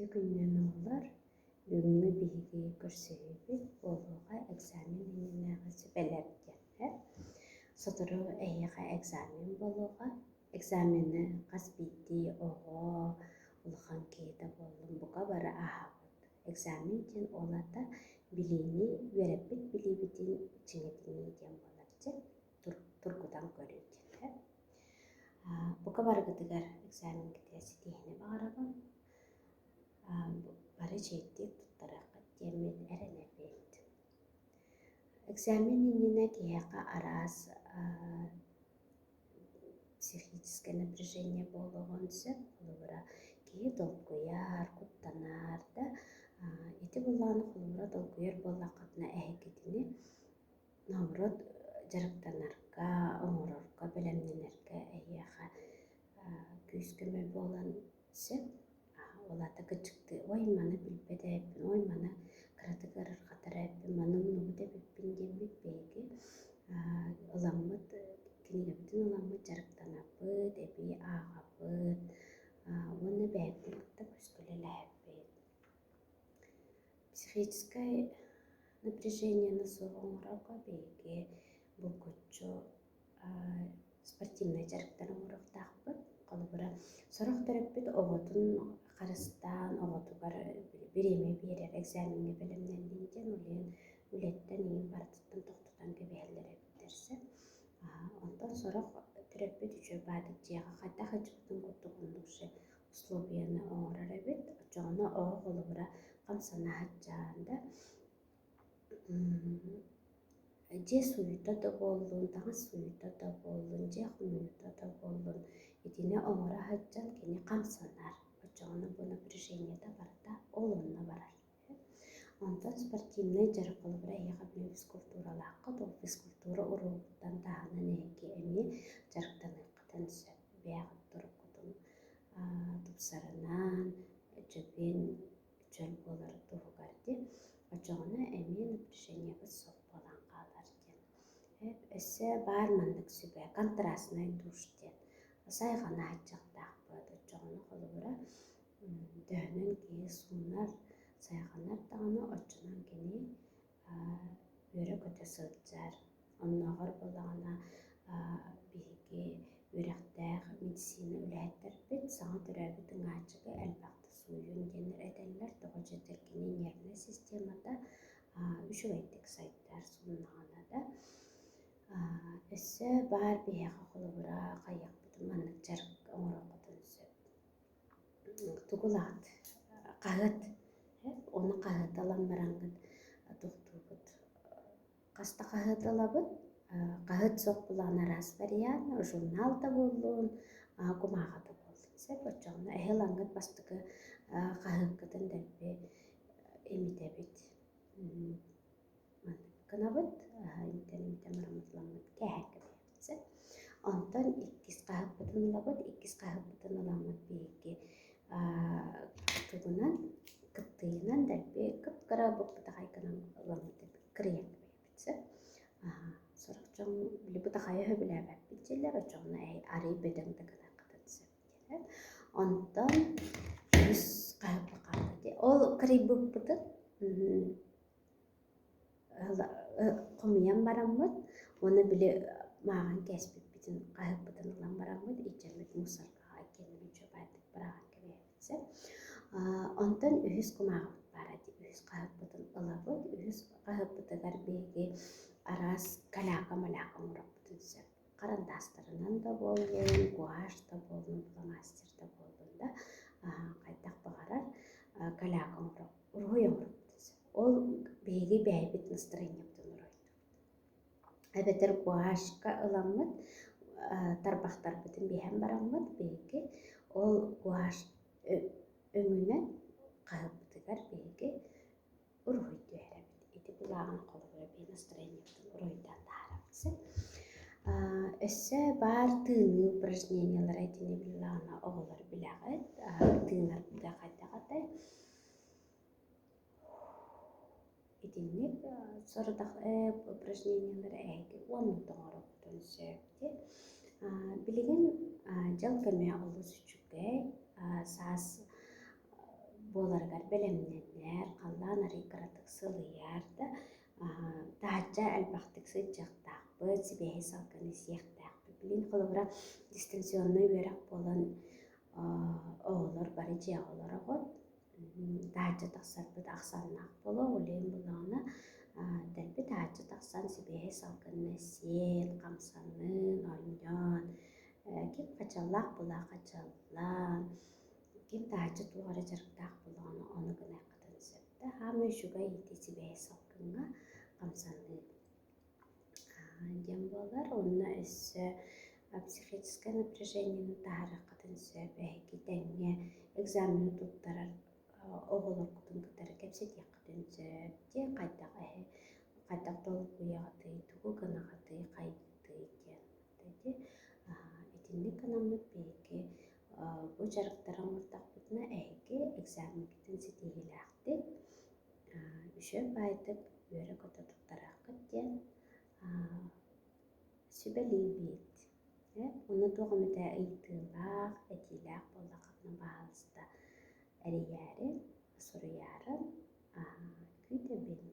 Үтүө күнүнэн оҕолор! Бүгүҥҥү биһиги көрсүһүүбүт буолуоҕа экзамен иннинээҕи сүбэлэр диэххэ. Сотору эһиэхэ экзамен буолуоҕа. Экзамены хас биирдии оҕо, улахан киһи да буоллун бука бары ааһабыт. Экзамен диэн ол аата билиини, үөрэппит билиибитин чиҥэтинии диэн буолар дьэ, тургутан көрүү диэн. Бука барыгытыгар экзамеҥҥытыгар ситиһиини баҕарабын. Бары чэйдик туттарыаххыт диэммин эрэнэбит. Экзамен иннинэ киһиэхэ араас психическое напряжение буолуоҕун сөп. Холобура, киһи долгуйар, куттанар да, ити былааны холобура долгуйар буоллаххытына эһигитини Наоборот, дьарыктанарга, оҥорорго, бэлэмнэнэргэ эһиэхэ күүс-көмө буолан сөп. Ол аата кыччыктыы «Ой, маны билбэт эбиппин, ой, маны кыратык ыарырҕатар эбиппин, маны умнубут эбиппин» диэммит биһиги ыламмыт, кинигэбитин ыламмыт дьарыктанабыт, эбии ааҕабыт уонна бэйэбитин кытта күүскэ үлэлэһэбит. Психическай напряжениены суох оҥорорго биһиги булгуччу спортивнай дьарыктары оҥоруохтаахпыт. Холобура, сорох төрөппүт оҕотун харыстаан, оҕотугар бириэмэ биэрэр, экзамеҥҥа бэлэмнэннин диэн ол иһин үлэттэн иҥин барытыттан тохтотон кэбиһэллэр эбиттэр сөп. Онтон сорох төрөппүт үчүгэй баҕайытык дьиэҕэ хайдах илдьибитин курдук оннук же условияны оҥорор эбит. Оччоҕуна оҕо холобура хамсана сылдьан да, дьиэ сууйута да буоллун, таҥас сууйута да буоллун, дьиэ хомуйута да буоллун, итини оҥоро сылдьан кини хамсанар. Оччоҕуна бу напряжениета барыта ол онно барар. Онтон спортивнай дьарык холобура эһиэхэ билим физкультуралааххыт, ол физкультура уруогуттан таһынан эһиги эмиэ дьарыктаныаххытын сөп. Бэйэҕит туруккутун тупсарынан, чөпүөн чөл буолар туһугар дии. Оччоҕуна эмиэ напряжениебыт суох буолан хаалар диэн. Өссө баар маннык сүбэ контрастнай душ диэн. Сайҕана сылдьыахтаахпыт. Оччоҕуна холобура төһөнөн киһи суунар, сайҕанар даҕаны оччонон кини үөрэ-көтө сылдьар. Оннооҕор буоллаҕына биһиги үөрэхтээх медицина үлэһиттэрбит саҥа төрөөбүт ыҥааччыга элбэхтэ сууйун диэн этэллэр. Тоҕо дьиэтэр кини нервнэй системата үчүгэйдик сайдар сууннаҕына да. Өссө баар биһиэхэ холобура хайыахпытын маннык дьарык оҥоруоххутун сөп. Тугу ылаҕыт? Хаһыат. Ону хаһыаты ылан бараҥҥыт тохтуубут. Хас да хаһыаты ылабыт. Хаһыат суох буоллаҕына араас вариант, журнал да буоллун, кумааҕы да буоллун сөп. Оччоҕуна эһи ылаҥҥыт бастакы хаһыаккытын дэлби имитэбит. Маннык гынабыт, имитэн-имитэн бараммыт ыламмыт кээһэн кэбиһэбит сөп. Онтон иккис хаһыаппытын ылабыт, иккис хаһыаппытын ыламмыт биһиги тугунан кыптыыйынан дэлби кып-кыра бытахай гынан ыламмыт кырыйан кэбиһэбит сөп. Сорох дьон били бытахайы сөбүлээбэппит дииллэр, оччоҕуна арыый бөдөҥ да гыныаххытын сөп диэн. Онтон үс хаһыаппыт хаалла дии. Ол кырыйбыппытын хомуйан бараммыт уонна били мааҕын кээспиппитин хаһыаппытын ылан бараммыт илдьэммит мусоркаҕа иккиэннэрин үчүгэйдик быраҕан кэбиһэбит сөп. Онтон үһүс кумааҕыбыт баара дии үһүс хаһыаппытын ылабыт. Үһүс хаһыаппытыгар биһиги араас каляка-маляка оҥоруохпутун сөп. Харандаастарынан да буоллун, гуашь да буоллун, фломастер да буоллун да хайдах баҕарар каляка оҥоруох уруһуй оҥоруохпутун сөп. Ол биһиги бэйэбит настроениебытын уруһуйдуубут. Эбэтэр гуашка ыламмыт, тарбахтарбытын биһэн бараммыт биһиги ол гуашь өҥүнэн хаһыаппытыгар биһиги уруһуй түһэрэбит. Ити былааҕын холобура биһи настроениебытын уруһуйдаан таһаарабыт сөп. Өссө баар тыыныы упражнениелара итини биллэҕинэ оҕолор билэҕит. Тыынарбыта хайдах этэй? Итинник сорудах упражнениелары эһиги уонна оҥоруоххутун сөп дии. Билигин дьыл кэмэ олус үчүгэй. Саас буоларыгар бэлэмнэнэр, халлаан арыый кыратык сылыйар да, таһырдьа элбэхтик сылдьыахтаахпыт, сибиэһэй салгыны сиэхтээхпит. Билигин холобура дистанционнай үөрэх буолан оҕолор бары дьиэҕэ олороҕут, таһырдьа тахсарбыт ахсааннаах буолуо, ол иһин буоллаҕына дэлби таһырдьа тахсан сибиэһэй салгыны сиэн, хамсанын, оонньоон, ким хачаллаах буолаа хачаллаан, ким таһырдьа туох эрэ дьарыктаах буоллаҕына ону гыныаххытын сөп да. Хаамыы үчүгэй ити сибиэһэй салгыҥҥа хамсаныы диэн буолар. Уонна өссө психическое напряжениены таһаарыаххытын сөп. Эһиги тэҥҥэ экзамены туттарар оҕолоргутун кытары кэпсэтиэххитин сөп. Диэн хайдах эһи хайдах долгуйаҕытый, тугу гынаҕытый, хайдыый диэн. Ити итинник гынаммыт биһиги бу дьарыктары оҥордохпутуна эһиги экзамеҥҥытын ситиһиилээхтик үчүгэй баайдык үөрэ-көтө туттарыаххыт диэн сүбэлиибит. Онно туох эмэтэ ыйытыылаах, этиилээх буоллаххытына, баһаалыста эрийээрин, суруйаарын күүтэбин.